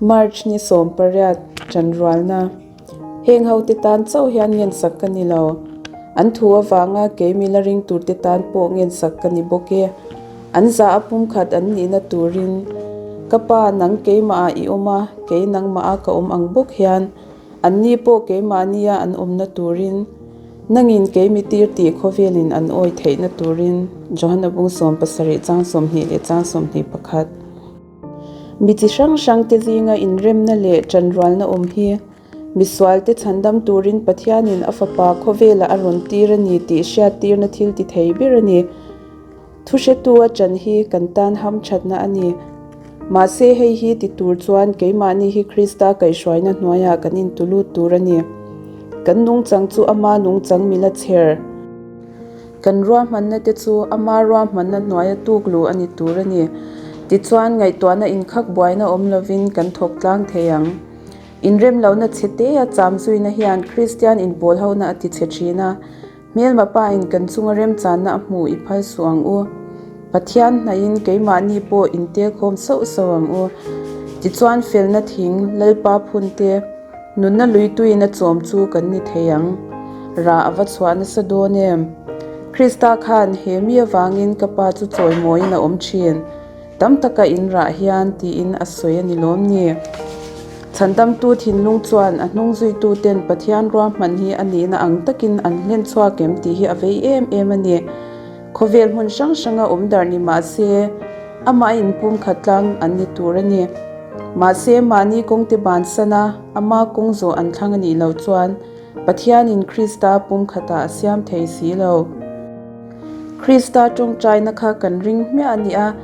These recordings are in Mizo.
March ni 18 Chanrualna Heng hote tan chauh hian ngensak ka ni lo. An thu avanga kei mila ring turte tan pawh ngensak ka ni bawk e. An za a pumkhat an nihna turin ka pa nang keimahah i awm a, kei nangmah a ka awm ang bawk hian anni pawh keimahnia an awmna turin nangin kei mi tir tih khawvelin an awi theihna turin Johana bung 70 chang 20 leh chang 21. Mi chi hrang hrangte zinga inremna leh ṭanrualna awm hi misualte chhandam turin Pathianin a Fapa khawvelah a rawn tir a ni tih hriattirna thil ti thei ber a ni. Thuhretu a ṭan hi kan tan hamṭhatna a ni. Mahse hei hi ti tur chuan keimahni hi Krista kaihhruaina hnuaiah kan intulut tur a ni. Kan nungchang chu ama nungchang mila chher. Kan ruahmanna te chu ama ruahmanna hnuaia tuk luh a ni tur a ni. Tichuan, ngaihtuahna inkhak buaina awm lovin kan thawk tlang thei ang. Inremlohna chhe te a cham zuina hian Kristian inpawl hona a ti chhe thin a, hmelma pain kan chunga remchanna a hmu i phal suh ang u. Pathian hnaihin keimahni pawh intelkhawm sauh sauh ang u. Tichuan, felna thing, Lalpa phun te, Nunna luituin a chawm chu kan ni thei ang. Rah a va chhuah nasa dawn em? Krista khan he mi avangin ka pa chu chawimawiin a awm thin. Tam taka in rah hian tiin a sawi a ni lawm ni? Chhandamtu thinlung chuan a hnung zuituten Pathian ruahman hi a nihna ang takin an hlen chhuak em tih hi a vei em em a ni. Khawvel hmun hrang hranga awm darh ni mah se, amah a inpumkhat tlang an ni tur a ni. Mahse, mahni kawngte bansan a, ama kawng zawh an thlang a nih loh chuan Pathianin Krista pumkhatah a siam thei si lo. Krista tawngtaina kha kan ring hmiah a ni a,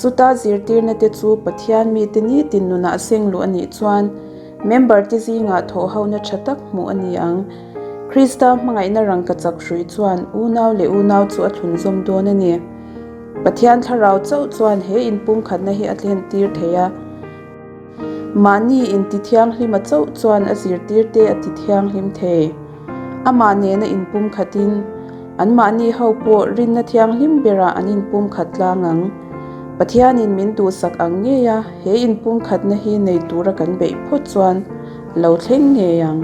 chuta zirtirna te chu Pathian mite nitin nunah seng luh a nih chuan member te zingah thawhhona tha tak hmuh a ni ang. Krista hmangaihna rangkachak hrui chuan unau leh unau chu a thlunzawm dawn a ni. Pathian thlarau chauh chuan he inpumkhatna hi a thlen tir thei a. Mahni intithianghlima chauh chuan a zirtirte a tithianghlim thei. Amah nena inpumkhatin, anmahni ho pawh rinna thianghlim berah an inpumkhat tlang ang. Pathianin min duhsak ang ngei a, he inpumkhatna hi nei tura kan beih phawt chuan a lo thleng ngei ang.